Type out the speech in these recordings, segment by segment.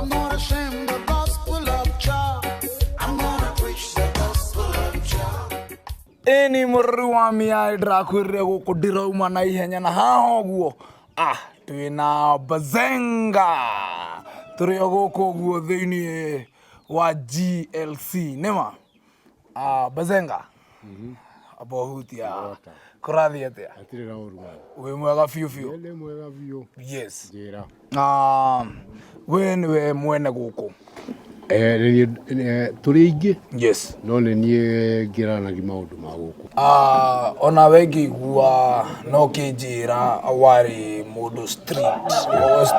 I'm not ashamed the gospel of Jah. I'm gonna preach the gospel of Jah. Ĩni mũrori wa mĩaĩ, ndĩrakwĩrire gũkũ ndĩrauma na ihenya na haha ũguo twĩna Bazenga, tũrĩ o gũkũ ũguo thĩinĩ wa GLC nĩma. Bazenga, amba ũhutia, kũrathiĩ atĩa? Hatirĩ na ũru mwana. Wĩ mwega biũ biũ? Nĩ mwega biũ. Yes. Njĩra. We nĩwe mwene gũkũ? Eh, nĩ niĩ- tũrĩ aingĩ no nĩ niĩ ngĩranagia maũndũ ma gũkũ. Ona we ngĩigua no kĩnjĩra warĩ mũndũ street,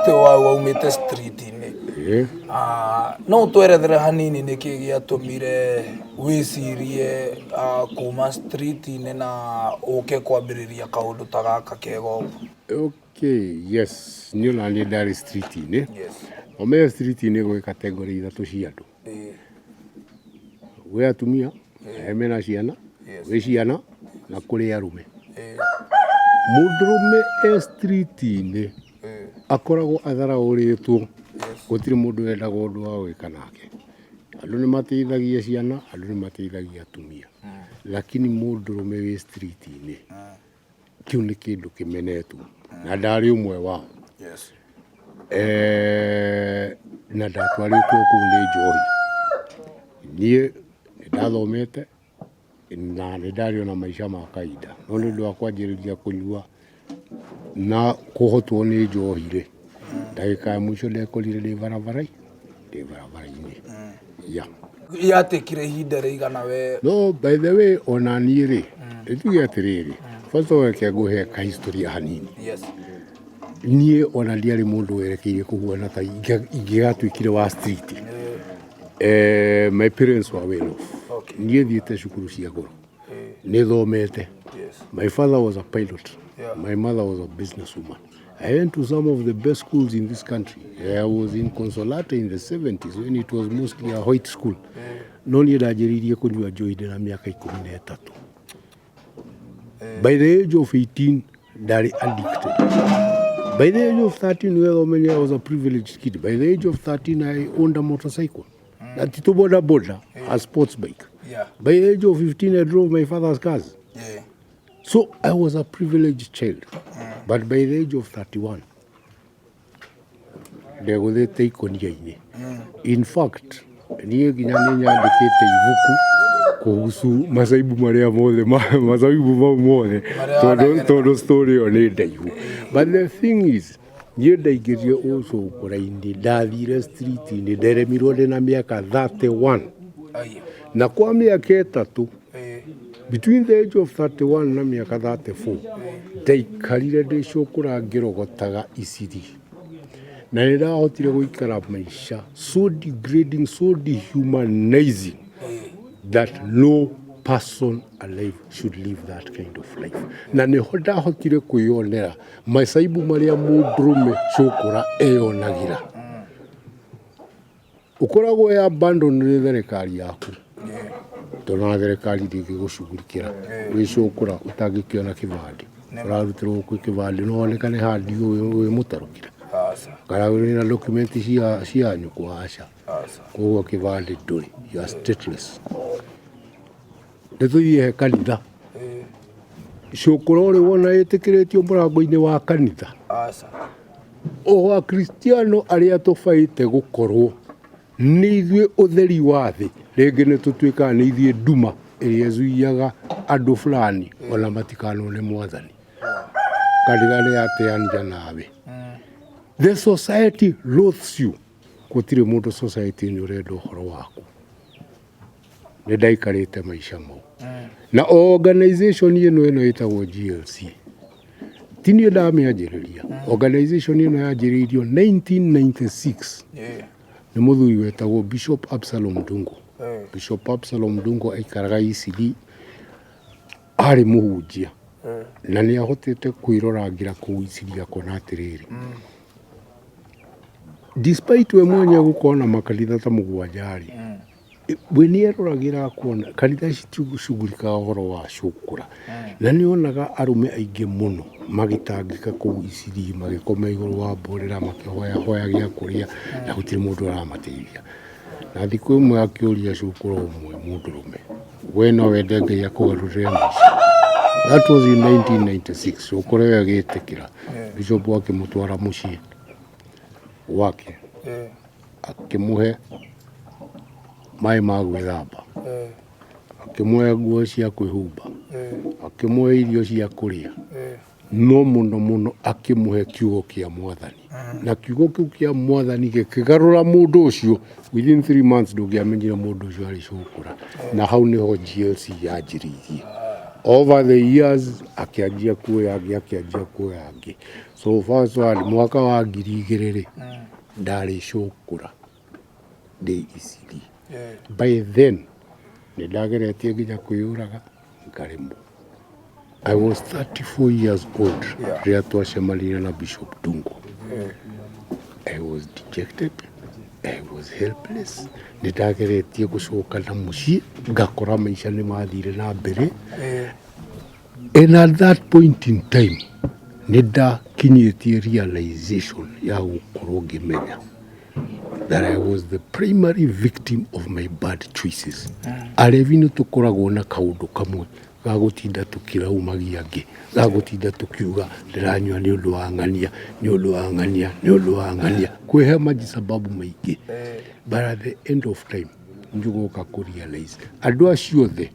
waumĩte street-inĩ. No ũtwerethere hanini nĩkĩ gĩatũmire wĩcirie kuma street-inĩ na ũke kwambĩrĩria kaũndũ ta gaka kega ũguo? Okay, yes, niĩ ona niĩ ndarĩ street-inĩ. Ũmenye street-inĩ gwĩ category ithatũ cia andũ. Gwĩ atumia arĩa mena ciana, gwĩ ciana na kũrĩ arũme. Mũndũrũme e street-inĩ akoragwo atharaũrĩtwo, gũtirĩ mũndũ wendaga ũndũ wa gwĩka nake. Andũ nĩ mateithagia ciana, andũ nĩ mateithagia atumia, lakini mũndũrũme wĩ street-inĩ, kĩu nĩ kĩndũ kĩmenetwo, na ndarĩ ũmwe wao. Na ndatwarĩtwo kũu nĩ njohi. Niĩ nĩ ndathomete na nĩ ndarĩ ona maica ma kawaida, no nĩ ũndũ wa kwanjĩrĩria kũnyua na kũhotwo nĩ njohi rĩ, ndagĩka ya mũico ndekorire ndĩ barabara-inĩ, yeah. Yatĩkire ihinda rĩigana we? No by the way, ona niĩ rĩ, nĩtuge atĩrĩrĩ, first of all, reke ngũhe ka history hanini. Niĩ ona ndiarĩ mũndũ werekeire kũhuana ta ingĩgatuĩkire wa street. My parents were well off. Niĩ thiĩte cukuru cia goro, nĩ thomete. My father was a pilot. My mother was a businesswoman. I went to some of the best schools in this country. I was in Consolata in the 70s when it was mostly a white school. No niĩ ndanjĩrĩirie kũnyua njohi ndĩ na mĩaka 13. By the age of 18 ndarĩ addicted. By the age of 13, wetha ũmenye I was a privileged kid. By the age of 13 I owned a motorcycle. Na ti tũ boda boda, a sports bike. By the age of 15 I drove my father's cars. So I was a privileged child. But by the age of 31, ndegũthĩte ikonia-inĩ. In fact, niĩ nginya nĩ nyandĩkĩte ibuku kuhusu masaibu marĩa mothe masaibu mau mothe Marĩa tondũ wanagerera. Tondũ story ĩyo nĩ ndaihu. But the thing is, niĩ ndaingĩrire ũcũkũra-inĩ, ndathire street-inĩ, nderemirwo ndĩ na mĩaka 31 Aya. na kwa mĩaka 3, between the age of 31 na mĩaka 34, ndaikarire ndĩ cũkũra ngĩrogotaga iciri, na nĩ ndahotire gũikara maica so degrading, so dehumanizing that no person alive should live that kind of life. Na nĩho ndahotire kwĩyonera macaibu marĩa mũndũrũme cũkũra eyonagĩra. Ũkoragwo wĩ abandon nĩ thirikari yaku, tondũ ona thirikari ndĩngĩgũcugurikĩra wĩ cũkũra ũtangĩkĩona kĩbandĩ, ũrarutĩrwo kwĩ kĩbandĩ no wonekane handi wĩ mũtarũkĩra Aca. kana wĩ na document cia nyũkwa, aca. Aca. Koguo kĩbandĩ ndũrĩ, you are stateless. Nĩ tũthiĩ he kanitha. Cũkũra ũrĩ wona ĩtĩkĩrĩtio mũrango-inĩ wa kanitha? Aca. O akristiano arĩa tũbaĩte gũkorwo nĩ ithuĩ ũtheri wa thĩ, rĩngĩ nĩ tũtuĩkaga nĩ ithuĩ nduma ĩrĩa ĩcuiaga andũ fulani ona matikanone mwathani. Kanitha nĩ yateania nawe. The society loathes you. Gũtirĩ mũndũ society nĩ ũrenda ũhoro waku. Nĩ ndaikarĩte maica mau na organization ĩno ĩtagwo GLC. Ti niĩ ndamĩanjĩrĩria. Organization ĩno yanjĩrĩirio 1996 nĩ mũthuri wetagwo Bishop Absalom Ndungu. Bishop Absalom Ndungu aikaraga ECD, arĩ mũhunjia, na nĩ ahotete kwĩrorangĩra kũu ECD akona atĩrĩrĩ, despite we mwenye gũkorwo na makanitha ta mũgwanja rĩ. We nĩ eroragĩra kuona kanitha citicugurikaga ũhoro wa cũkũra, na nĩ onaga arũme aingĩ mũno magĩtangĩka kũu Isiri, magĩkoma igũrũ wa mborera, makĩhoya hoya gĩa kũrĩa, na gũtirĩ mũndũ ũramateithia. Na thikũ ĩmwe akĩũria cũkũra ũmwe mũndũrũme, "We no wende Ngai akũgarũrĩre maica?" That was in 1996. Cũkũra ĩyo agĩtĩkĩra. Bishop akĩmũtwara mũciĩ gwake, akĩmũhe maĩ ma gwĩthamba, akĩmũhe nguo cia kwĩhumba, akĩmũhe irio cia kũrĩa, no mũno mũno akĩmũhe kiugo kĩa Mwathani. Na kiugo kĩu kĩa Mwathani gĩkĩgarũra mũndũ ũcio. Within 3 months ndũngĩamenyire mũndũ ũcio arĩ cũkũra. Na hau nĩho GLC yanjĩrĩirie. Over the years akĩanjia kuoya angĩ, akĩanjia kuoya angĩ. So first one, mwaka wa 2000 rĩ, ndarĩ cũkũra ndĩ Isiri. By then nĩ ndageretie nginya kwĩyũraga ngaremwo. I was 34 years old rĩrĩa twacemanirie na Bishop Dungo. I was dejected, I was helpless. Nĩ ndageretie gũcoka na mũciĩ ngakora maica nĩ mathire na mbere. And at that point in time nĩ ndakinyĩtie realization ya gũkorwo ngĩmenya that I was the primary victim of my bad choices. Arevi nĩ tũkoragwo na kaũndũ kamwe ga gũtinda tũkĩraumagia angĩ, ga gũtinda tũkiuga ndĩranyua nĩ ũndũ wa ng'ania, nĩ ũndũ wa ng'ania, nĩ ũndũ wa ng'ania, kwĩhe majisababu maingĩ. But at the end of time nĩ ũgoka kũ realize andũ acio othe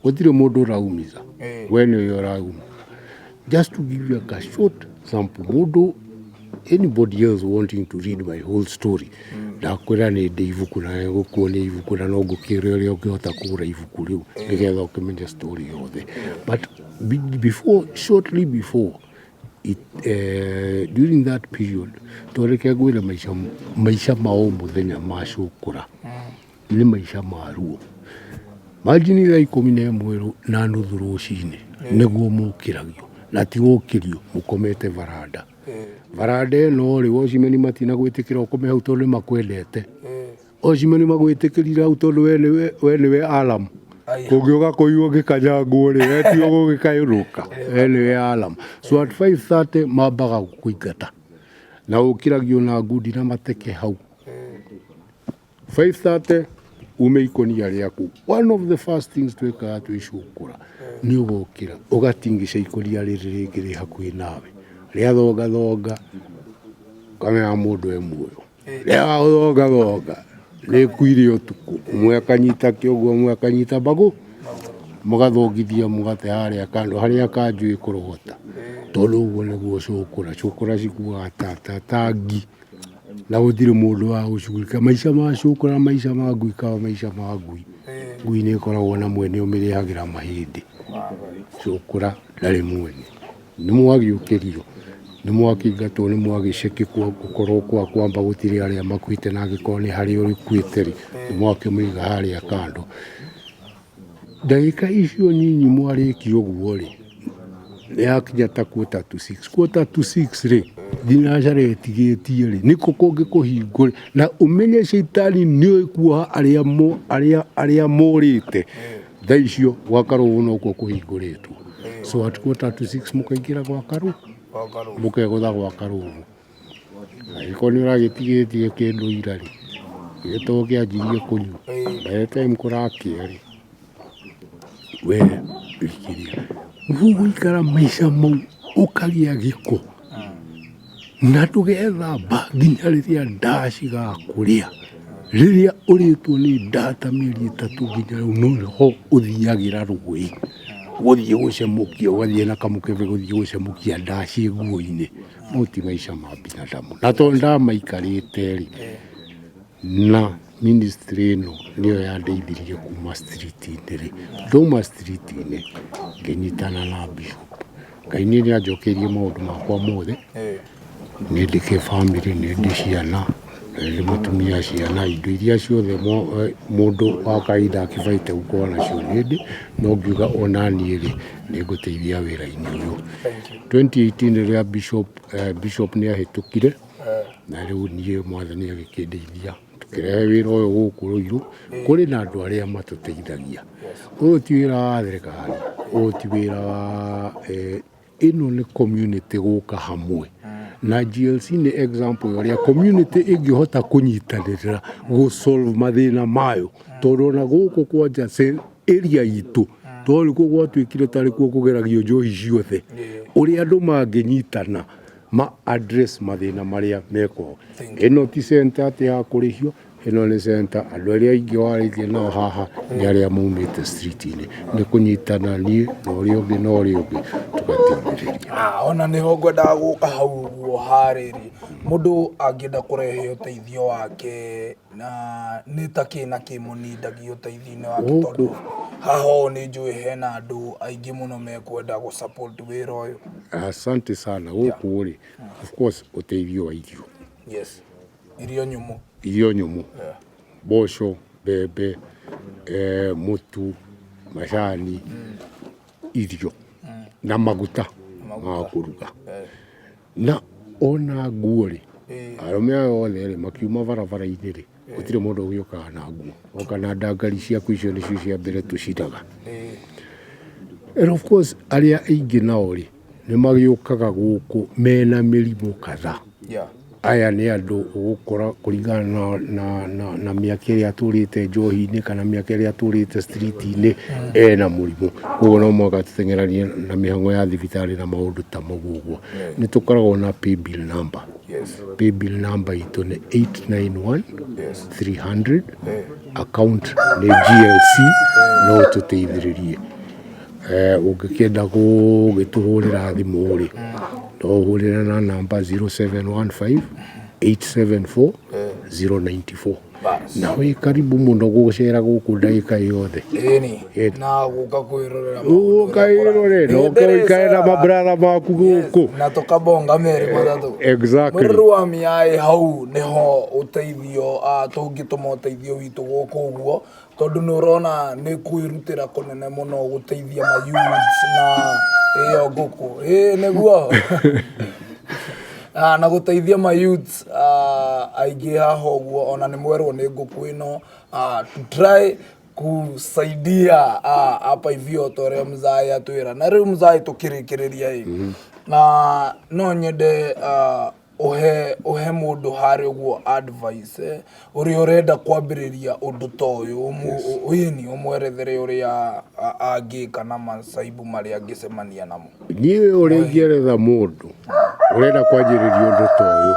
gũtirĩ mũndũ ũraumiza, we nĩwe ũrauma. Just to give you a short sample, mũndũ, anybody else wanting to read my whole story, ndakwĩra nĩ ndĩ ibuku na gũkuonia ibuku, na no ngũkĩre ũrĩa ũngĩhota kũgũra ibuku rĩu nĩgetha ũkĩmenye story yothe. But before, shortly before it, during that period, twareke ngwĩre maica ma o mũthenya ma cũkũra nĩ maica ma ruo. Manjini thaa 11:30 rũcinĩ nĩguo mũkĩragio, na ti gũkĩrio, mũkomete varanda. Varanda ĩno rĩ, watchman matina gwĩtĩkĩra ũkome hau tondũ nĩ makwendete. Watchman magwĩtĩkĩrire hau tondũ we nĩwe alarm. Kũngĩũka kũiywo gĩkanyangwo rĩ, we tiwe gũgĩkayũrũka, we nĩwe alarm. So at 5:30 mambaga gũkũingata na ũkĩragio na ngundi na mateke hau 5:30 ume ikonia rĩaku. One of the first things twĩkaga twĩcukũra nĩ ũgokĩra ũgatingica ikonia rĩrĩ rĩngĩ rĩ hakuhĩ nawe, rĩathongathonga ũkamenya mũndũ e muoyo, rĩaga gũthongathonga rĩkuire ũtukũ. Ũmwe akanyita kĩongo, ũmwe akanyita mbagũ, mũgathongithia mũgate harĩa kando harĩa kanjũ ĩkũrogota, tondũ ũguo nĩguo cũkũra cũkũra cikuaga ta ta ngi, na gũtirĩ mũndũ wa gũcugurika. Maica ma cũkũra, maica ma ngui, kaba maica ma ngui. Ngui nĩ ĩkoragwo na mwene ũmĩrĩhagĩra mahĩndĩ. Cũkũra ndarĩ mwene. Nĩ mwagĩũkĩrio, nĩ mwakĩingatwo, nĩ mwagĩcekĩkwo gũkorwo kwa kwamba gũtirĩ arĩa makuĩte, na angĩkorwo nĩ harĩ ũrĩkuĩte rĩ, nĩ mwakĩmũiga harĩa kando. Ndagĩka icio nyinyi mwarĩkia ũguo rĩ, nĩ yakinya ta 5:45. 5:45 rĩ, thinacara ĩtigĩtie rĩ, nĩkũ kũngĩ kũhingũre na ũmenye caitani nĩũĩ kuoha arĩa mo arĩa morĩte. Thaa icio gwa Karũgũ nokuo kũhingũrĩtwo. So at 5:45 mũkaingĩra gwa Karũgũ, mũkegũtha gwa Karũgũ. Angĩkorwo nĩ ũragĩtigĩtie kĩndũ ira rĩ, gĩto kĩanjirie kũnyua, by the time kũrakĩa rĩ, we rikĩria gũgũikara maica mau ũkagĩa gĩko na ndũgethamba nginya rĩrĩa ndaa cigakũrĩa. Rĩrĩa ũrĩtwo nĩ ndaa ta mĩeri 3 nginya rĩu noho ũthiagĩra rũĩ gũthiĩ gũcemũkia, ũgathiĩ na kamũkebe gũthiĩ gũcemũkia ndaa ciĩ nguo-inĩ. Mau ti maica ma binadamu. Na tondũ ndamaikarĩte rĩ, na ministry ĩno nĩyo yandeithirie kuma street-inĩ rĩ, ndauma street-inĩ ngĩnyitana na bishop. Ngai nĩ nĩanjokeirie maũndũ makwa mothe. Nĩ ndĩ kĩbamĩrĩ, nĩ ndĩ ciana, nĩ ndĩ mũtumia, ciana, indo iria ciothe mũndũ wa kawaida akĩbaite gũkorwo nacio nĩ ndĩ. No ngiuga ona niĩ rĩ, nĩ ngũteithia wĩra-inĩ ũyũ. 2018 rĩrĩa bishop nĩ ahĩtũkire, na rĩu niĩ Mwathani agĩkĩndeithia. Tũkĩrehe wĩra ũyũ gũkũ Ruiru kũrĩ na andũ arĩa matũteithagia. Ũyũ ti wĩra wa thirikari, ũyũ ti wĩra wa ĩno nĩ community gũka hamwe. Na GLC nĩ example ya ũrĩa community ĩngĩhota kũnyitanĩra gũ solve mathĩna mayo, tondũ ona gũkũ kwanja area itũ tondũ nĩkuo gwatuĩkire tarĩ kuo kũgeragio njohi ciothe, ũrĩa andũ mangĩnyitana ma address mathĩna marĩa mekuo. Ĩno ti center atĩ ya kũrĩhio, ĩno nĩ center andũ arĩa aingĩ warĩtie nao haha nĩ arĩa maumĩte street-inĩ, nĩ kũnyitana niĩ na ũrĩa ũngĩ na ũrĩa ũngĩ tũgateithĩrĩria. Ona nĩho ngwendaga gũka hau ũguo harĩrĩ mũndũ angĩenda kũrehe ũteithio wake na nĩ ta kĩ na kĩ mũnindagia ũteithio-inĩ wake, tondũ haha ũũ nĩ njũĩ hena andũ aingĩ mũno mekwenda gũ support wĩra ũyũ. Asante sana. Gũkũ rĩ, of course ũteithio wa irio. Yes, irio nyũmũ. Irio nyũmũ, mboco, mbembe, mũtu, macani, irio na maguta ma kũruga, na ona nguo rĩ, arũme aya othe rĩ makiuma barabara-inĩ rĩ, gũtirĩ mũndũ ũgĩũkaga na nguo, oka na ndangari ciaku, icio nĩcio cia mbere tũcinaga. And of course arĩa aingĩ nao rĩ nĩ magĩũkaga gũkũ mena mĩrimũ kadhaa. Aya nĩ andũ ũgũkora kũringana na mĩaka ĩrĩa atũrĩte njohi-inĩ kana mĩaka ĩrĩa atũrĩte street-inĩ ena mũrimũ, koguo no mũhaka tũteng'eranie na mĩhang'o ya thibitarĩ na maũndũ ta mau ũguo. Nĩ tũkoragwo na paybill number. Paybill number itũ nĩ 891 300, account nĩ GLC. No tũteithĩrĩrie. Ũngĩkĩenda gũgĩtũhũrĩra thimũ rĩ, no ũhũrĩre na namba 0715 874 094. Bas. Na wĩ karibu mũno gũcera gũkũ ndagĩka yothe. Ĩni. Ĩni. Na gũka kwĩrorera. Ũka wĩrore na ũke ũikare na mabratha maku gũkũ. Na tũkabonga merĩ matatũ. Exactly. Mũrĩrĩ wa mĩaĩ, hau nĩho ũteithio, tũngĩtũma ũteithio witũ gũkũ ũguo, tondũ nĩ ũrona nĩ kwĩrutĩra kũnene mũno gũteithia ma youths na ĩyo ngũkũ ĩ nĩguo na gũteithia ma youths aingĩ haha ũguo. Ona nĩ mwerwo nĩ ngũkũ ĩno to try kusaidia hapa hivyo ta ũrĩa mzai atwĩra. Na rĩu mzai, tũkĩrĩkĩrĩria ĩ na no nyende ũhe mũndũ harĩa ũguo advice, ũrĩa ũrenda kwambĩrĩria ũndũ ta ũyũ, ĩni ũmwerethere ũrĩa angĩka na macaibu marĩa angĩcemania namo. Niĩ ũrĩa ingĩeretha mũndũ ũrenda kwanjĩrĩria ũndũ ta ũyũ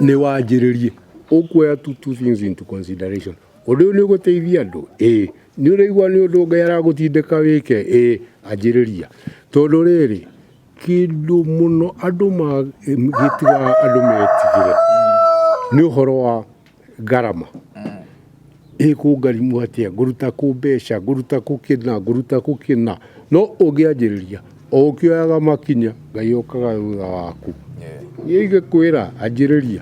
nĩ wanjĩrĩrie ũkuoya two things into consideration. Ũndũ ũyũ nĩ ũgũteithia andũ? Ĩĩ. Nĩ ũraigua nĩ ũndũ Ngai aragũtindĩka wĩke? Ĩĩ. Anjĩrĩria, tondũ rĩrĩ kĩndũ mũno andũ gĩtigaga andũ metigĩre nĩ ũhoro wa ngarama. Ĩkũngarimu atĩa? Ngũruta kũ mbeca? Ngũruta kũ kĩna? Ngũruta kũ kĩna? No ũngĩanjĩrĩria o ũkĩoyaga makinya, Ngai okaga thutha waku. Niĩ ingĩkwĩra anjĩrĩria.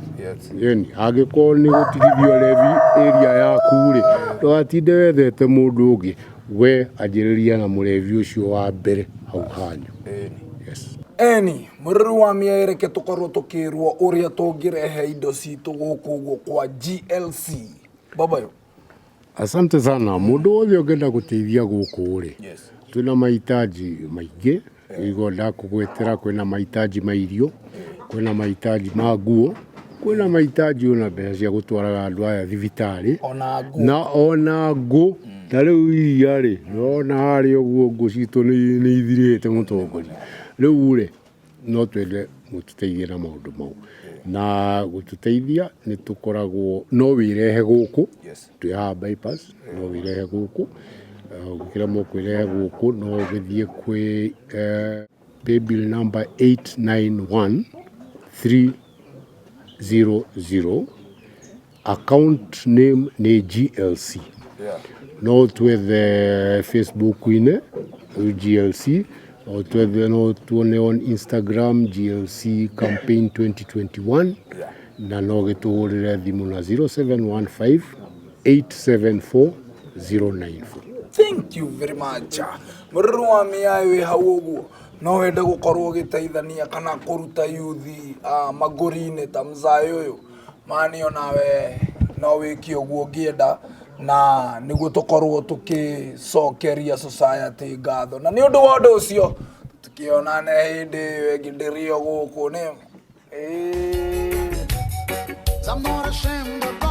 Yani angĩkorwo nĩ gũtigithio levi area yaku rĩ, ndũgatinde wethete mũndũ ũngĩ, we anjĩrĩria na mũrevi ũcio wa mbere hau hanyu. Yes. Eni mũrĩrĩ wa mĩereke, tũkorwo tũkĩrwo ũrĩa tũngĩrehe indo citũ gũkũ ũguo kwa GLC babayo. Asante sana. Mũndũ wothe ũngĩenda gũteithia gũkũ rĩ, twĩna mahitaji maingĩ igo ndakũgwetera. Kwĩna mahitaji ma irio, kwĩna mahitaji ma nguo, kwĩna mahitaji ona mbeca cia gũtwaraga andũ aya thibitarĩ. Ona nguo. Na ona ngũ. Ta rĩu iria rĩ, nĩwona harĩa ũguo ngũ citũ nĩ ithirĩte, mũtongoria. Rĩu rĩ, no twende mũtũteithie na maũndũ mau. Na gũtũteithia nĩ tũkoragwo no wĩrehe gũkũ, twĩ haha bypass, no wĩrehe gũkũ. Ũngĩremwo kwĩrehe gũkũ, no ũgĩthiĩ kwĩ paybill number 891 300, account name nĩ GLC. No twethe Facebook-inĩ GLC, no twethe, no tuone on Instagram GLC campaign 2021. Na no gĩtũhũrĩre thimũ na 0715 874 094. Thank you very much. Mũrĩrĩ wa mĩaĩ, wĩ hau ũguo no wende gũkorwo ũgĩteithania kana kũruta yuthi magũri-inĩ ta mzai ũyũ mani, onawe no. No wĩke ũguo ũngĩenda na nĩguo tũkorwo tũkĩcokeria society ngatho. Na nĩ ũndũ wa ũndũ ũcio tũkĩonane hĩndĩ ĩyo ĩngĩ ndĩrĩ o gũkũ nĩ. Ĩĩ. I'm not ashamed of